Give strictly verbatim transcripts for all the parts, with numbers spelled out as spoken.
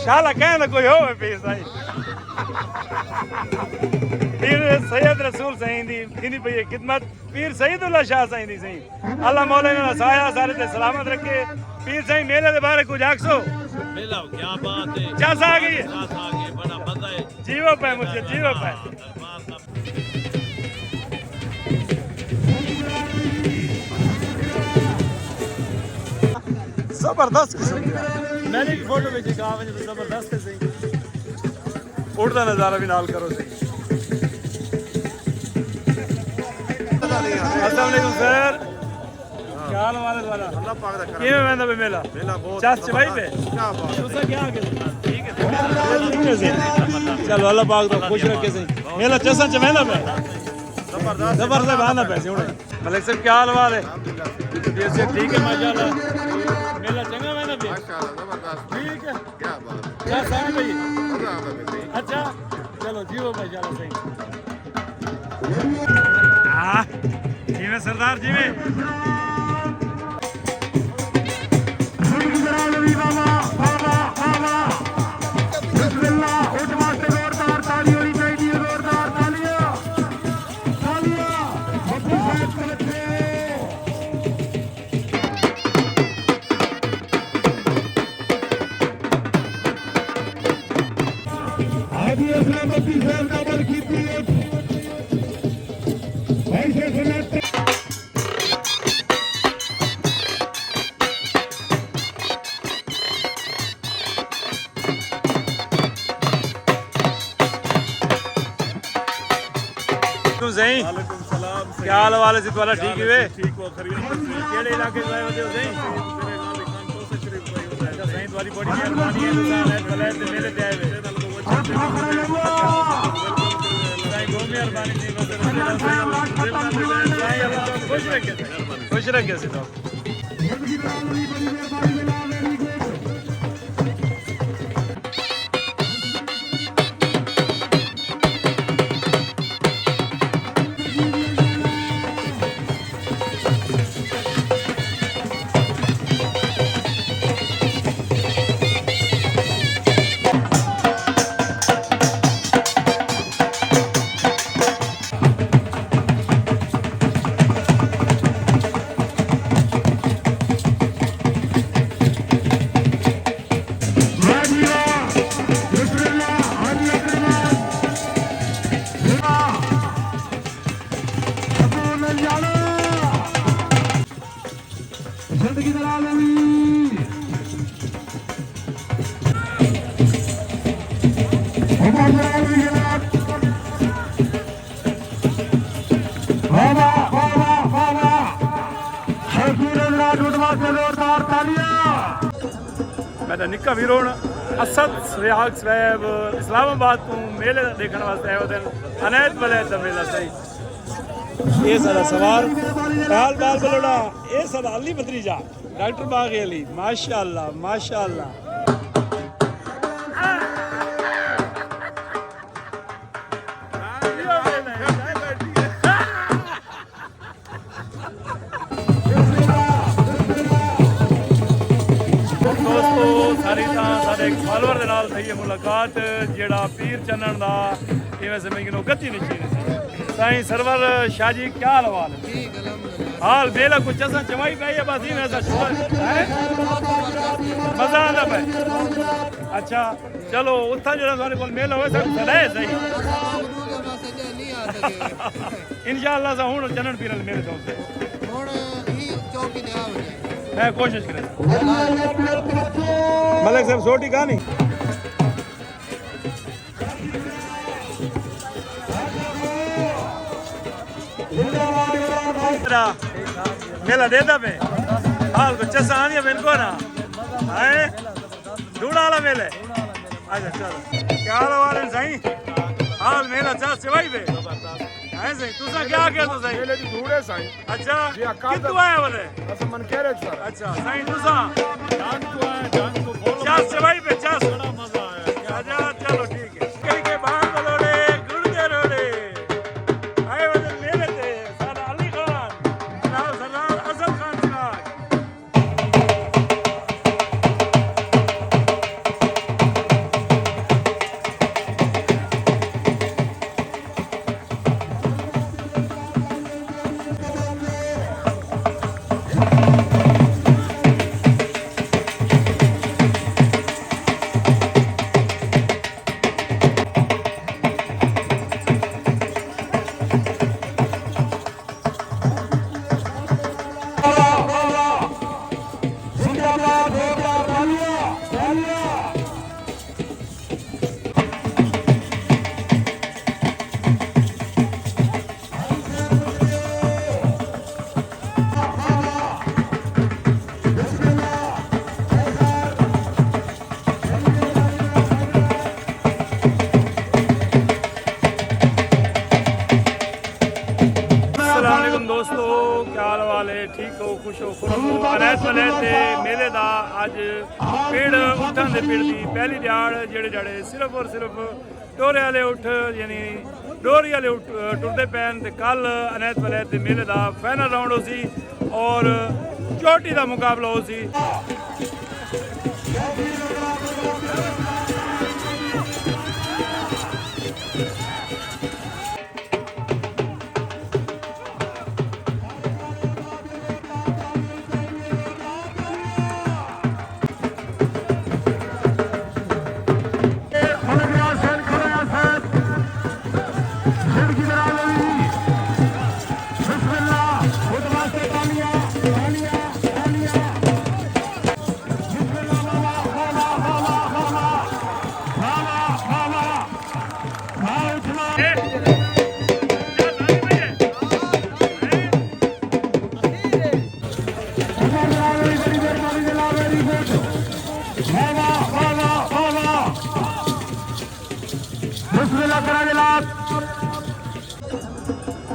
شالا کہیں دا کوئی ہووے پیر سائیں۔ پیر سید رسول سائیں دی تھیندی پئی ہے خدمت، پیر سعید اللہ شاہ سائیں دی سائیں۔ اللہ مولا انہاں دا سایہ سارے تے سلامت رکھے۔ پیر سائیں، میلے دے بارے کچھ آکھسو؟ میلہ کیا بات ہے۔ چس آ گئی ہے۔ چس آ گئی، بڑا مزہ ہے۔ جیو پے مرشد، جیو پے۔ زبردست قسم دی۔ میں نے بھی فوٹو وچ کہا وجہ تو زبردست ہے سائیں۔ اٹھدا نظارہ بھی نال کرو سائیں۔ السلام علیکم سر۔ کیا حال والے والا؟ اللہ پاک دا کرم۔ کیویں ویندا پئے میلہ؟ میلہ بہت چس چوائی پئے؟ کیا بات ہے۔ تساں کیا آکھیا؟ ٹھیک ہے۔ چلو، اللہ پاک تو خوش رکھے سائیں۔ میلہ چساں چ ویندا پئے؟ زبردست۔ زبردست آندا پئے سائیں ہݨ۔ ملک صاحب، کیا حال والے؟ الحمدللہ۔ طبیعت صحت ٹھیک ہے؟ ماشاءاللہ۔ میلہ چنگا ویندا پئے؟ ماشاءاللہ، زبردست۔ ٹھیک ہے۔ کیا بات ہے۔ چس آندی پئی ہے؟ مزہ آندا پئے سائیں۔ اچھا، چلو جیو ماشاءاللہ سائیں۔ ہاں، جیویں سردار جیویں۔ بسم اللہ، اٹھ واسطے زوردار تاڑی ہونی چاہیے، زوردار تالیاں، تالیاں۔ حاجی اسلم بتی صاحب ڈبل کیتی ہے۔ بھائی سے سنت۔ توں سائیں۔ وعلیکم السلام سائیں۔ کیا حال والے سی تہاڈا؟ ٹھیک ہی وے؟ ٹھیک ہو، خیریت سے؟ کیڑے علاقے چ آئے ہوندے ہو سائیں؟ میرے نال ہی خان چوسے شریف کوئی ہوتا ہے۔ اچھا سائیں، تہاڈی بڑی مہربانی ہے، تساں عنایت ولایت دے میلے تے آئے ہوئے۔ سائیں، بہت مہربانی جی، بس سائیں، اللہ خوش رکھے۔ خوش رکھے سائیں۔ زندگی دلال علی۔ عمر دلال علی جناب۔ واہ واہ، واہ واہ، واہ واہ۔ شوقین حضرات، اٹھ واسطے زوردار تالیاں۔ میݙا نکا ویرو ہݨ اسد سہاگ صاحب اسلام آباد توں میلے ݙیکھݨ واسطے آئے ہوندے ہن۔ عنایت ولایت دا میلہ سائیں۔ اے ساݙا سوار، ٹال ٻال ٻلوڑا، اے ساݙا علی مدری جا، ڈاکٹر باغی علی، ماشاءاللہ، ماشاءاللہ۔ دوستو، ساری تاں ساݙے ہک فالوور دے نال تھئی ہے ملاقات، جیڑھا پیر چنݨ دا ایویں سمجھ گھنو گتی نشین ہے۔ سائیں سرور شاہ جی، کیا حال احوال ہے؟ ٹھیک، الحمدللہ۔ حال میلہ کچھ اساں چوائی پئی ہے، بس ایویں اساں شکر ہے۔ مزہ آندا پئے۔ اچھا، چلو، اتھاں جیڑھا تہاݙے کول میلہ ہوئے، ساکوں سݙائے سہی۔ انشاءاللہ اساں ہݨ چنݨ پیرل میلے تے ہوسے۔ ہݨ ہی چوکی تے آ ونڄے۔ میں کوشش کرے۔ ملک صاحب، سوٹی کہانی۔ میلہ ݙیہدا پئے۔ حال کچھ چساں آندیاں پئن کو نا۔ ہائے۔ ݙوڑا والا میلہ ہے۔ اچھا، چلو۔ کیا حال احوال ہے سائیں؟ حال میلہ چس چوائی پئے؟ ہائے سائیں، تساں کیا آکھیا تو سائیں؟ میلے دی دھوڑ ہے سائیں۔ اچھا، جی، اکا کتھوں آئے والے؟ اساں منکیرے چ سر۔ اچھا، سائیں تساں؟ جنگ تو آئے، جنگ تو فل چس چوائی پئے، چس۔ بڑا مزہ آیا۔ اچھا، چلو ٹھیک ہے۔ کہیں کے بال بلوڑے، گڑ دے روڑے۔ آئے والے میلے تے ساݙا علی خان، جناب سردار اصل خان سراج۔ خوش و خرم ہو۔ عنایت ولید دے میلے دا اڄ پڑ اٹھݨ دے پڑ دی پہلی ݙیہاڑ، جیڑھے ݙیہاڑے صرف اور صرف ݙورے آلے اٹھ، یعنی ݙوری آلے اٹھ ٹردے پئن، تے کل عنایت ولید دے میلے دا فائنل راؤنڈ ہوسی اور چوٹی دا مقابلہ ہوسی۔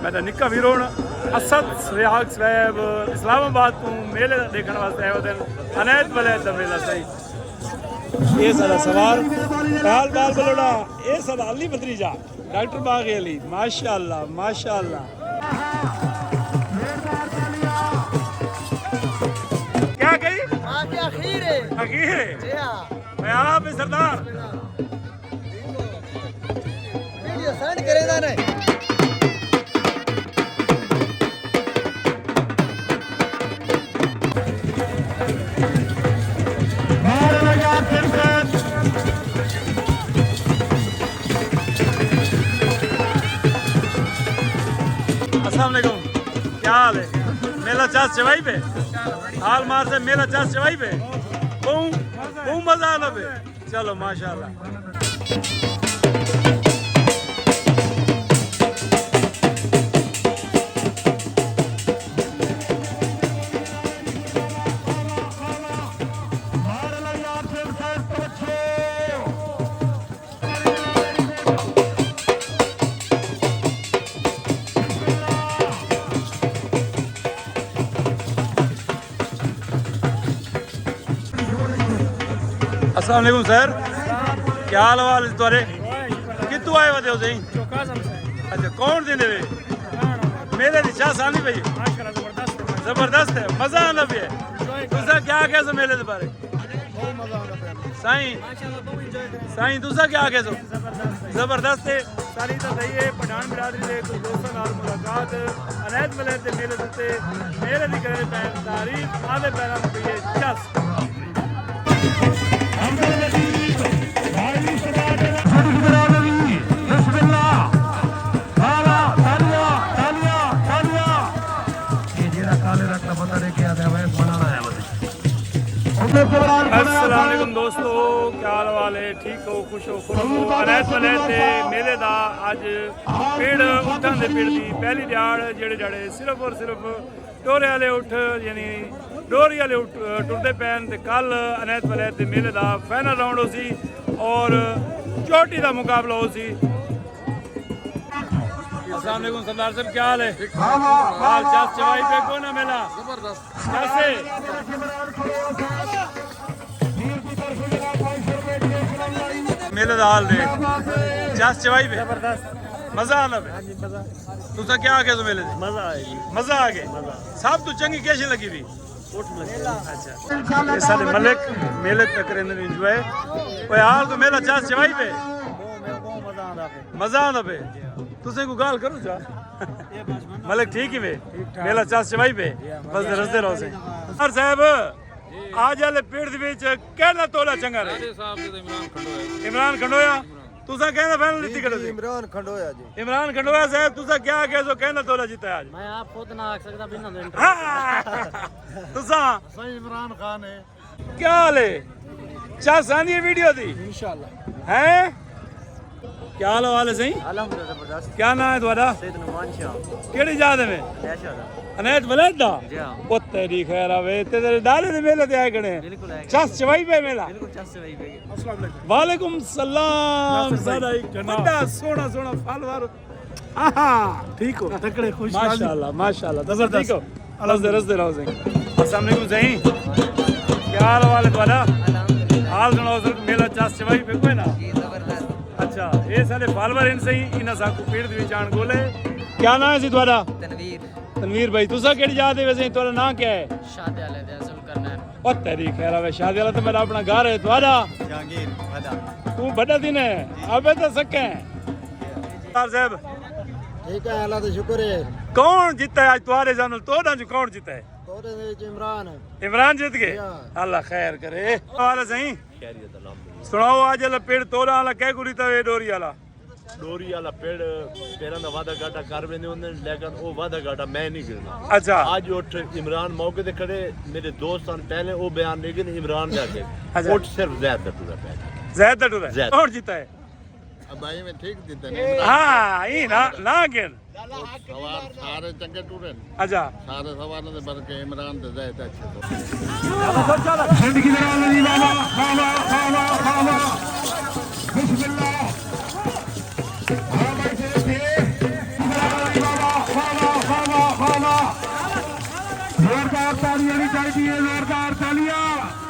میݙا نکا ویرو ہݨ اسد سہاگ صاحب اسلام آباد توں میلے ݙیکھݨ واسطے آئے ہوندن۔ عنایت ولید دا میلہ سئیں۔ اے ساݙا سوار، خیال بال بلوڑا، اے ساݙا علی مدری جا، ڈاکٹر باغی علی، ماشاءاللہ، ماشاءاللہ۔ کیا کہی؟ ہاں، کیا اخیر ہے؟ اخیر ہے؟ جی ہاں۔ میں آپ ہی سردار۔ ویڈیو سینڈ کرے دا نہیں۔ السلام علیکم، کیا حال ہے؟ میلہ چس چوائی پئے؟ حال مار سے میلہ چس چوائی پئے؟ بہوں، بہوں مزہ آندا پئے۔ چلو ماشاءاللہ۔ السلام علیکم سر، کیا حال احوال ہے تہاݙے؟ کتھوں آئے ودے ہو سئیں؟ چوکا سن سر۔ اچھا، کون دیندے وے؟ میلے دی چس آندی پئی؟ ماشاءاللہ زبردست ہے۔ زبردست ہے، مزہ آندا پیا ہے۔ انجوائے کر۔ تساں کیا آکھیا سو میلے دے بارے؟ بہت مزہ آندا پیا۔ سائیں، ماشاءاللہ بہت انجوائے کرے۔ سائیں، تساں کیا آکھیا سو؟ زبردست ہے۔ زبردست ہے۔ ساری تاں صحیح ہے، پٹھان برادری دے کجھ دوستاں نال ملاقات، عنایت ولید دے میلے دے اتے میلے دی کرے پئے تعریف، آندے پئے ہن روپیے چس۔ بسم اللہ۔ تالیاں، تالیاں، تالیاں، تالیاں۔ یہ جیڑھا کالے رنگ دا بندہ ݙیکھیا تے اویس بݨاوݨا ہے ودے۔ السلام علیکم دوستو، کیا حال احوال ہے؟ ٹھیک ہو؟ خوش ہو؟ خرم ہو؟ عنایت ولید دے میلے دا اڄ پڑ اٹھݨ دے پڑ دی پہلی ݙیہاڑ، جیڑھے ݙیہاڑے صرف اور صرف ݙورے آلے اٹھ، یعنی ݙوری آلے اٹھ ٹردے پئن، تے کل عنایت ولید دے میلے دا فائنل راؤنڈ ہوسی اور چوٹی دا مقابلہ ہوسی۔ السلام علیکم سردار صاحب، کیا حال ہے؟ حال چس چوائی پئے کو نہ میلہ؟ زبردست۔ کیسے؟ میلے دا حال ݙیکھ۔ چس چوائی پئے؟ زبردست۔ مزہ آندا پئے؟ ہاں جی، مزہ۔ تساں کیا آکھیا سو میلے دے؟ مزہ آیا جی۔ مزہ آ ڳئے؟ مزہ۔ سب توں چنڳی کیسی لڳی وی؟ اٹھ لڳی۔ اچھا۔ اے ساݙے ملک میلے تے کریندے نے انجوائے۔ اوئے حال کو میلہ چس چوائی پئے؟ بہت، بہت مزہ آندا پئے۔ مزہ آندا پئے؟ جی ہاں۔ تساں کوئی ڳالھ کرو چا۔ ملک ٹھیک ہیوے؟ ٹھیک ٹھاک۔ میلہ چس چوائی پئے؟ جی ہاں، بس مزہ۔ رسدے رہو سئیں۔ سر صاحب، اڄ آلے پڑ دے وچ کیڑھا تولا چنڳا رہے؟ راجے صاحب دے تے عمران کھنڈویا۔ عمران کھنڈویا؟ تساں کیندے فائنل جی، ݙتی کھڑے جی، ہو؟ عمران کھنڈویا جی۔ عمران کھنڈویا صاحب، تساں کیا آکھیا سو، کیندے تولا جیتا اڄ؟ میں آپ خود نہ آکھ سڳدا، بنا دے انٹرویو۔ ہاں۔ تساں؟ سائیں عمران خان ہے۔ کیا حال ہے؟ چس آندی ہے ویڈیو دی؟ انشاءاللہ۔ ہیں؟ کیا حال احوال ہے سئیں؟ الحمدللہ زبردست۔ کیا ناں ہے تہاݙا؟ سید نعمان شاہ۔ کیڑھی جاہ دے میں؟ علیشہ دا۔ عنایت ولید دا؟ جی ہاں۔ او تیݙی خیر آوے، تے تیݙے ݙالے دے میلے تے آئے کھڑے ہیں۔ بالکل آئے کھڑے۔ چس چوائی پئے میلہ؟ بالکل چس چوائی پئے۔ السلام علیکم۔ وعلیکم السلام۔ ناصر بھائی۔ ساݙا ہک وݙا سوہݨا سوہݨا فالوور۔ آہا۔ ٹھیک ہو؟ تکڑے، خوش، راضی؟ ماشاءاللہ، ماشاءاللہ۔ تساں ٹھیک ہو؟ اللہ دے رستے رہو سائیں۔ السلام علیکم سائیں، کیا حال حوال ہے تہاڈا؟ حال سناؤ سر، میلہ چس چوائی پہ کوئی نہ؟ اچھا، یہ سارے فالوور ہیں سائیں، انہاں ساکو پیڑ دی وچ آن گولے۔ کیا نام ہے سی تہاڈا؟ تنویر۔ تنویر بھائی، تساں کیڑی جا دے ویسے، تہاڈا نام کیا ہے؟ شادے والے دے ذوالقرنین۔ او تیری خیر آوے، شادے والا تو میرا اپنا گھر ہے، تہاڈا؟ جہانگیر، ودا۔ تو بڑا دن ہے، ابے تو سکے ہیں۔ سردار صاحب۔ ٹھیک ہے، اللہ دا شکر ہے۔ کون جیتا ہے اج تہاڈے جنرل توڑاں جو کون جیتا ہے؟ توڑے دے وچ عمران ہے۔ عمران جیت گئے؟ جی ہاں۔ اللہ خیر کرے۔ حوال ہے سائیں؟ خیریت الحمدللہ۔ سناؤ اج اللہ پیڑ توڑاں والا کہہ کو ڈیتا ہے ڈوری والا؟ ڈوری والا پیڑ پیراں دا وعدہ گھاٹا کر ویندے ہوندے نے، لیکن او وعدہ گھاٹا میں نہیں گرنا۔ اچھا۔ اج اٹھ عمران موقع تے کھڑے، میرے دوست ہن پہلے او بیان نہیں گھن عمران جا کے۔ اچھا۔ اٹھ صرف زید دا ٹرا پیا۔ زید دا ٹرا؟ زید۔ کون جیتا ہے؟ ابائی میں ٹھیک دیتے نے۔ ہاں، ایں نہ، نہ گن۔ سوار سارے چنگے ٹرے نے۔ اچھا۔ سارے سوار دے بلکہ عمران تے زید اچھے تو۔ زندگی دے نال علی بابا، بابا، بابا، بابا۔ بسم اللہ۔ ہاں بھائی، چلو جی۔ علی بابا، بابا، بابا، بابا۔ زوردار تالی ہونی چاہیے، زوردار تالیاں۔